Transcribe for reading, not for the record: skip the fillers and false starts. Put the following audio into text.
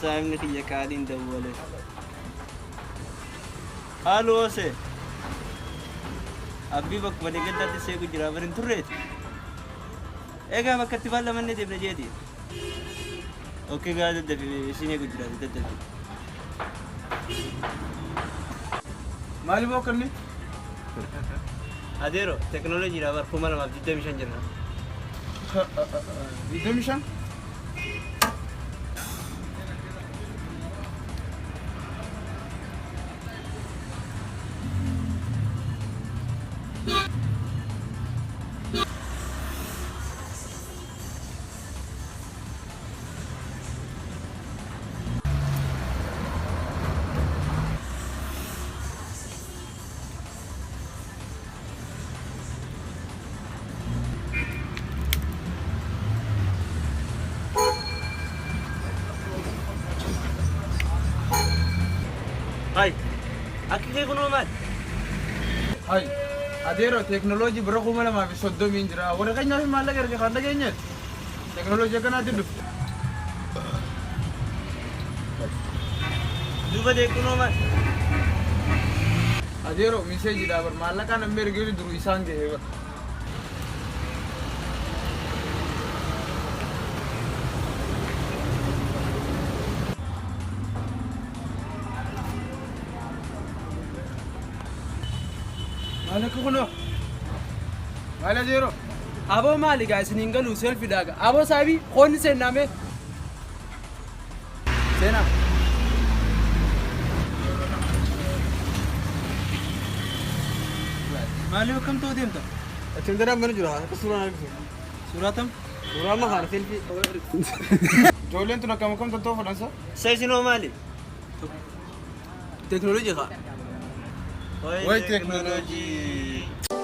Saayimni kiyya qaaliin dawwale. Haaloo Ose. Abbii bakkuma deeggaddaatti seequ jira bari hin turreeti. Egaa bakka itti baallamanne deemna jeeti. Okkee gaa daddafi isiin eegu jira daddafi. Maali boo kanni? Adeero teknooloojiidha bar 2025 jirra. 25? Hai. Akki kee kunoo maali? Hay. Adeero teeknooloojii bara 2030 jira. Warra keenyaa fi maallaqa erga kan dhageenyeet. Teeknooloojii akkanaatiin dhufe. Duuba deequnoo maal? Adeero miseejiidha bar maallaqaa namni ergeefi duru isaan gahe bar. Maal akka kunoo? Maal adeero? Aboo maali gaa isin hin galu selfie dha gaa. Aboo saabii koonni seennaa mee. Seenaa. Maaliif akkam ta'uu deemta? Achiin daraan mana jira akka suuraan argitu. Suuraa tam? Suuraa amma haala selfie. Ijoolleen tun akkam akkam tattoo fudhansa? Isa isinoo maali? Teknoolojii kaa. Way teknooloojii.